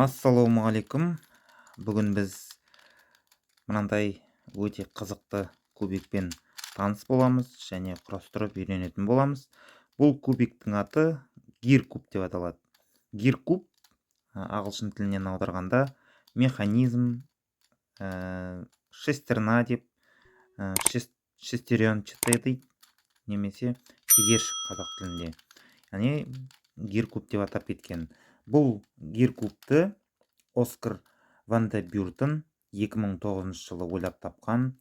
Ассалаумағалейкум. Бүгін біз мынандай өте қызықты кубикпен таныс боламыз және құрастырып үйренетін боламыз. Бұл кубиктің аты гиркуб деп аталады. Гиркуб ағылшын тілінен аударғанда механизм, шестерна деп, шестеренчатый дейді, немесе тегершік қазақ тілінде. Яғни гиркуб деп атап кеткен. Бұл гиркубты Оскар Ван де Бюртен 2009 жылы ойлап тапқан.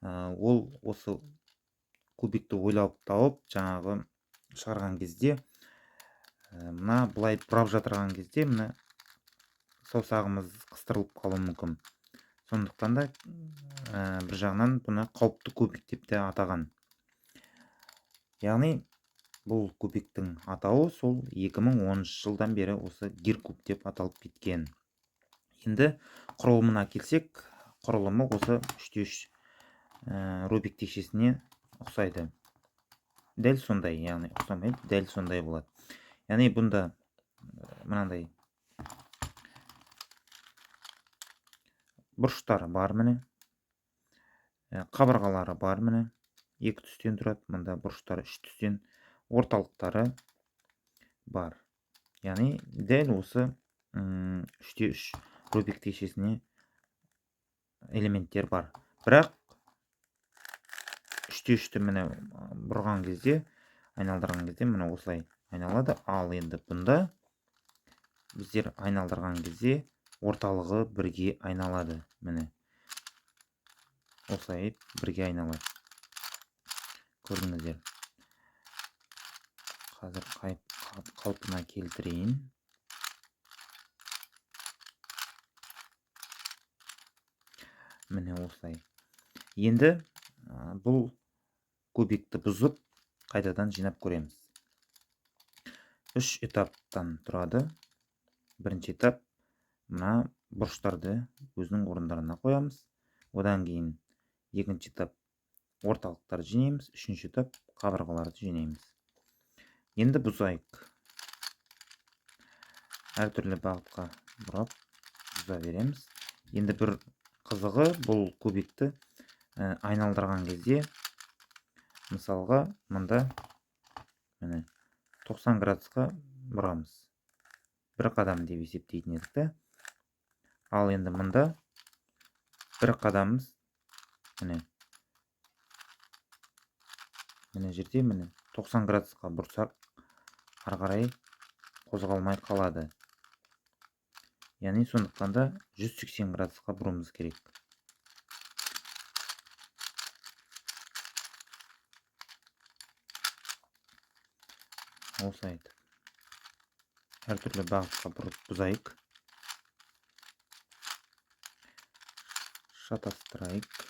Ол осы кубикті ойлап тауып, жаңағы шығарған кезде, мына былай бұрап жатырған кезде мына саусағымыз қыстырылып қалуы мүмкін. Сондықтан да, бір жағынан бұны қауіпті кубик деп те атаған. Яғни бұл кубиктің атауы сол 2010 жылдан бері осы гиркуб деп аталып кеткен. Енді құрылымына келсек, құрылымы осы үште үш, Рубик текшесіне ұқсайды. Дәл сондай, яғни ұқсамайды, дәл сондай болады. Яғни бұнда мынандай бұрыштары бар міне, қабырғалары бар міне, екі түстен тұрады, мында бұрыштары үш түстен, орталықтары бар. Яғни дәл осы, үште үш Рубик текшесіне элементтер бар. Бірақ үште үшті міне бұрған кезде, айналдырған кезде міне осылай айналады. Ал енді бұнда біздер айналдырған кезде орталығы бірге айналады. Міне осылай бірге айналады. Көрдіңіздер. Қазір қалпына келтірейін. Міне осылай. Енді, бұл кубикті бұзып қайтадан жинап көреміз. Үш этаптан тұрады. Бірінші этап мына бұрыштарды өзінің орындарына қоямыз. Одан кейін екінші этап орталықтарды жинаймыз. Үшінші этап қабырғаларды жинаймыз. Енді бұзайық. Әртүрлі бағытқа бұрап бұза береміз. Енді бір қызығы, бұл кубикті, айналдырған кезде, мысалға, мында міне 90 градусқа бұрамыз. Бір қадам деп есептейтін едік те. Ал енді мында бір қадамымыз міне. Міне жерде міне 90 градусқа бұрсақ, ары қарай қозғалмай қалады. Яғни сондықтан да 180 градусқа бұруымыз керек. Осылай етіп әртүрлі бағытқа бұрып бұзайық. Шатастырайық.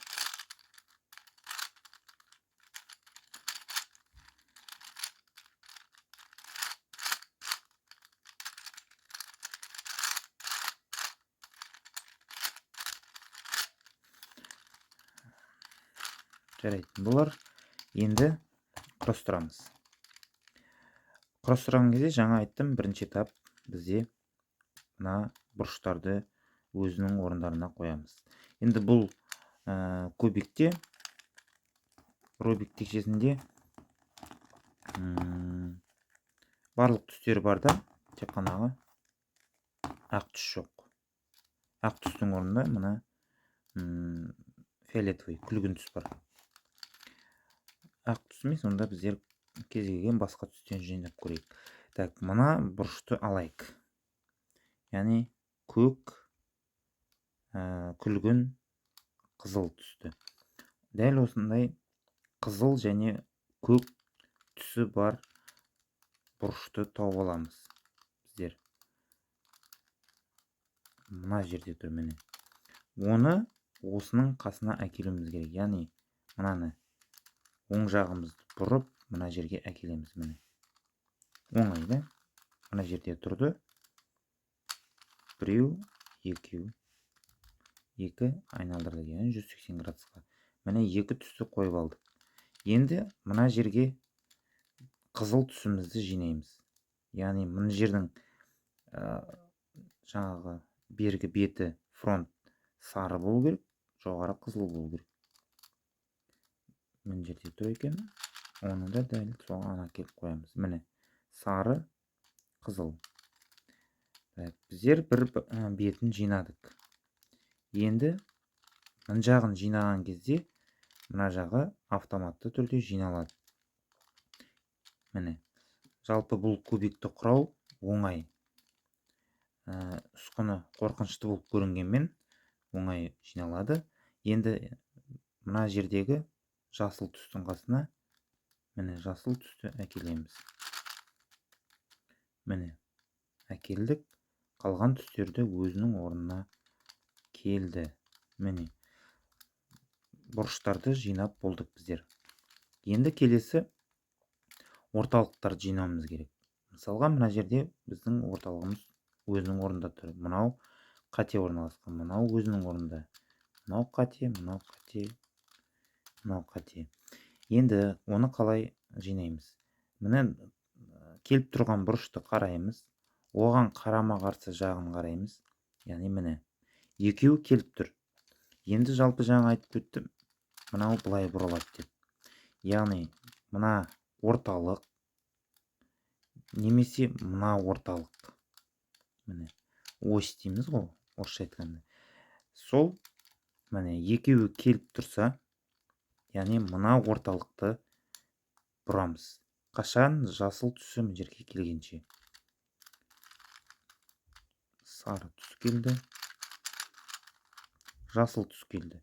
Жарайды, бұлар енді құрастырамыз. Құрастырған кезде жаңа айттым, бірінші этап бізде мына бұрыштарды өзінің орындарына қоямыз. Енді бұл, кубикте, Рубик текшесінде, барлық түстері бар да, тек қана ақ түс жоқ. Ақ түстің орнында мына, фиолетовый күлгін түс бар. Ақ түс емес, онда біздер кез келген басқа түстен жинап көрейік. Так, мына бұрышты алайық. Яғни көк, күлгін, қызыл түсті. Дәл осындай қызыл және көк түсі бар бұрышты тауып аламыз біздер. Мына жерде тұр міне. Оны осының қасына әкелуіміз керек. Яғни мынаны оң жағымызды бұрып мына жерге әкелеміз міне. Оңай да? Мына жерде тұрды. Біреу, екеу, екі айналдырдық, яғни 180 градусқа. Міне екі түсті қойып алдық. Енді мына жерге қызыл түсімізді жинаймыз. Яғни мына жердің, Жаңағы бергі беті фронт сары болу керек, жоғары қызыл болу керек. Мына жерде тұр екен, оны да дәл соған әкеліп қоямыз. Міне, сары, қызыл. Біздер бір бетін жинадық. Енді мына жағын жинаған кезде мына жағы автоматты түрде жиналады. Міне, жалпы бұл кубикті құрау оңай. Ұсқыны қорқынышты болып көрінгенмен оңай жиналады. Енді мына жердегі жасыл түстің қасына міне жасыл түсті әкелеміз. Міне, әкелдік. Қалған түстерді өзінің орнына келді. Міне, бұрыштарды жинап болдық біздер. Енді келесі орталықтарды жинауымыз керек. Мысалға, мына жерде біздің орталығымыз өзінің орнында тұр. Мынау қате орналасқан, мынау өзінің орнында. Мынау қате, мынау қате, мынау қате. Енді оны қалай жинаймыз? Міне, келіп тұрған бұрышты қараймыз. Оған қарама-қарсы жағын қараймыз. Яғни міне, екеуі келіп тұр. Енді жалпы жаңа айтып өттім, мынау былай бұрылады деп. Яғни мына орталық немесе мына орталық. Міне, ось дейміз ғой, орысша айтқанда. Сол міне екеуі келіп тұрса, яғни мына орталықты бұрамыз. Қашан жасыл түсі мына жерге келгенше. Сары түс келді. Жасыл түс келді.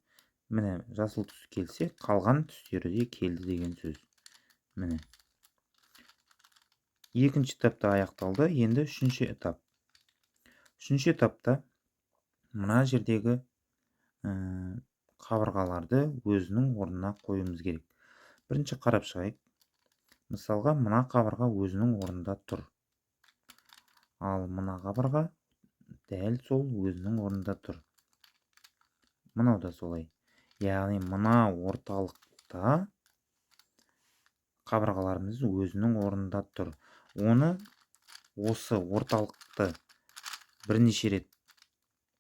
Міне, жасыл түс келсе, қалған түстері де келді деген сөз. Міне. Екінші этапта аяқталды. Енді үшінші этап. Үшінші этапта мына жердегі қабырғаларды өзінің орнына қоюымыз керек. Бірінші қарап шығайық. Мысалға, мына қабырға өзінің орнында тұр. Ал мына қабырға дәл сол өзінің орнында тұр. Мынау да солай. Яғни мына орталықта қабырғаларымыз өзінің орнында тұр. Оны осы орталықты бірнеше рет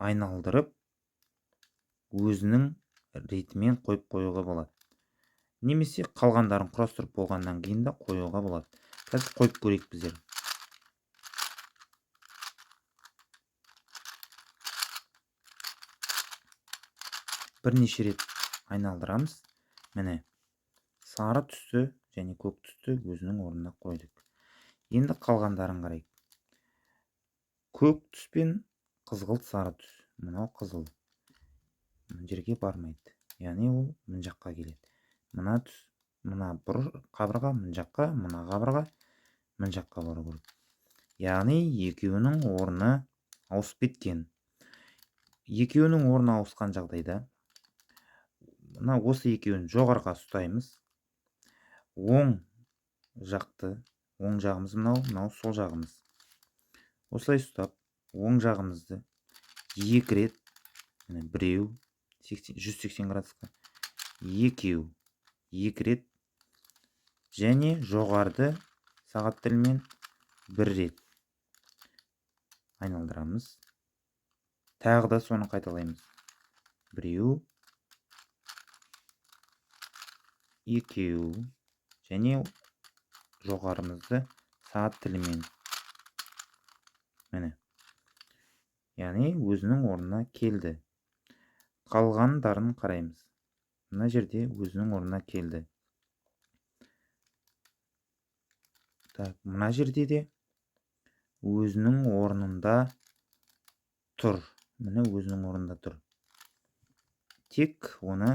айналдырып, өзінің ретімен қойып қоюға болады. Немесе қалғандарын құрастырып болғаннан кейін де қоюға болады. Қазір қойып көрейік біздер. Бірнеше рет айналдырамыз. Міне, сары түсті және көк түсті өзінің орнына қойдық. Енді қалғандарын қарайық. Көк түс пен қызғылт сары түс. Мынау қызыл. Мына жерге бармайды. Яғни ол мына жаққа келеді. Мына түс, мына бір қабырға мына жаққа, мына қабырға мына жаққа бару керек. Яғни екеуінің орны ауысып кеткен. Екеуінің орны ауысқан жағдайда мына осы екеуін жоғарыға ұстаймыз. Оң жақты, оң жағымыз мынау, мынау сол жағымыз. Осылай ұстап, оң жағымызды екі рет, міне біреу, 180 градусқа, екеу, екі рет және жоғарыды сағат тілімен бір рет айналдырамыз. Тағы да соны қайталаймыз. Біреу, екеу және жоғарымызды сағат тілімен. Міне. Яғни өзінің орнына келді. Қалғандарын қараймыз. Мына жерде өзінің орнына келді. Так, мына жерде де өзінің орнында тұр. Міне өзінің орнында тұр. Тек оны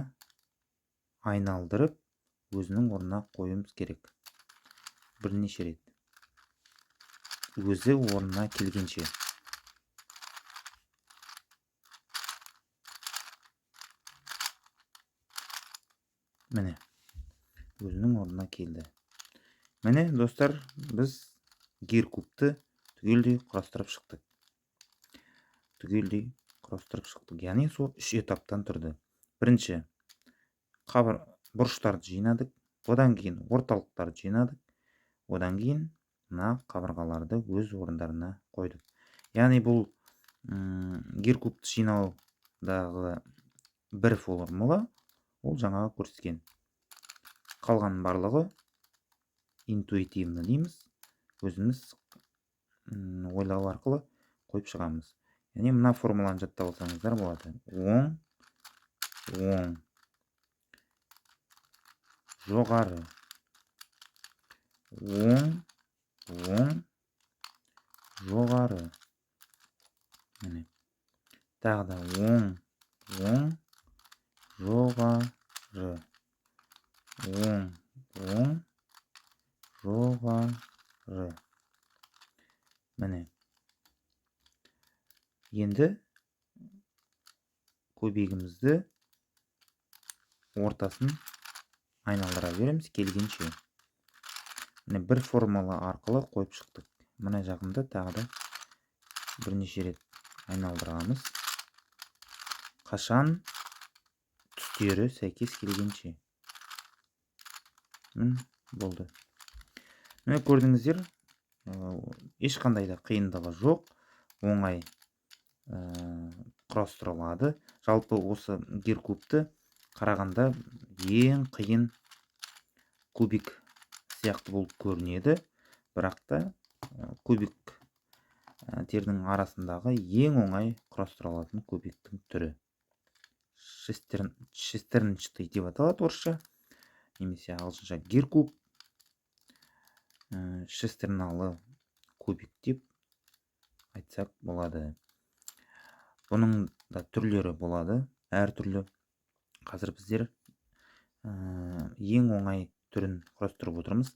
айналдырып өзінің орнына қоюымыз керек. Бірнеше рет. Өзі орнына келгенше. Міне, өзінің орнына келді. Міне, достар, біз гиркубты түгелдей құрастырып шықтық. Түгелдей құрастырып шықтық. Яғни сол үш этаптан тұрды. Бірінші, бұрыштарды жинадық, одан кейін орталықтарды жинадық, одан кейін мына қабырғаларды өз орындарына қойдық. Яғни бұл Гир кубты жинаудағы бір формула ол жаңағы көрсеткен. Қалғанның барлығы интуитивно дейміз, өзіміз ойлау арқылы қойып шығамыз. Яғни мына формуланы жаттап алсаңыздар болады. Оң, оң, жоғары, оң, оң, жоғары. Міне, тағы да оң, оң, жоғары, оң, оң, жоғары. Міне, енді кубигімізді ортасын айналдыра береміз келгенше. Міне, бір формула арқылы қойып шықтық. Мына жағында тағы да бірнеше рет айналдырамыз, қашан түстері сәйкес келгенше. Міне, болды. Міне, көрдіңіздер, ешқандай да қиындығы жоқ, оңай құрастырылады. Жалпы осы гир кубты қарағанда ең қиын кубик сияқты болып көрінеді, бірақ та кубиктердің арасындағы ең оңай құрастыра алатын кубиктің түрі. Шестернчатый деп аталады орысша немесе ағылшынша гир куб, шестерналы кубик деп айтсақ болады. Бұның да түрлері болады әртүрлі. Қазір біздер ең оңай түрін құрастырып отырмыз.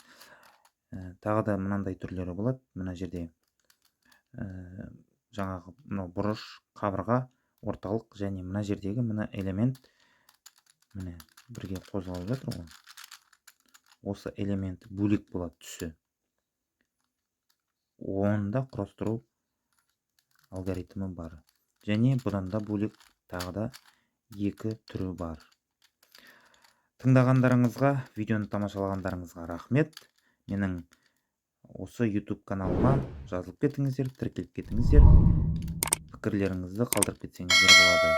Тағы да мынандай түрлері болады. Мына жерде жаңағы мынау бұрыш, қабырға, орталық және мына жердегі мына элемент, міне, бірге қозғалып жатыр ғой. Осы элемент бөлек болады түсі. Оны да құрастыру алгоритмі бар. Және бұдан да бөлек тағы да екі түрі бар. Тыңдағандарыңызға, видеоны тамашалағандарыңызға рахмет. Менің осы YouTube каналыма жазылып кетіңіздер, тіркеліп кетіңіздер, пікірлеріңізді қалдырып кетсеңіздер болады.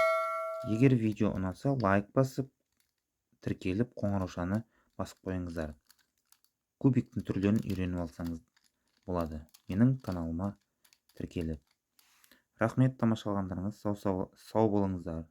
Егер видео ұнаса, лайк басып, тіркеліп, қоңыраушаны басып қойыңыздар. Кубиктің түрлерін үйреніп алсаңыз болады менің каналыма тіркеліп. Рахмет тамашалағандарыңыз, сау, сау, сау болыңыздар.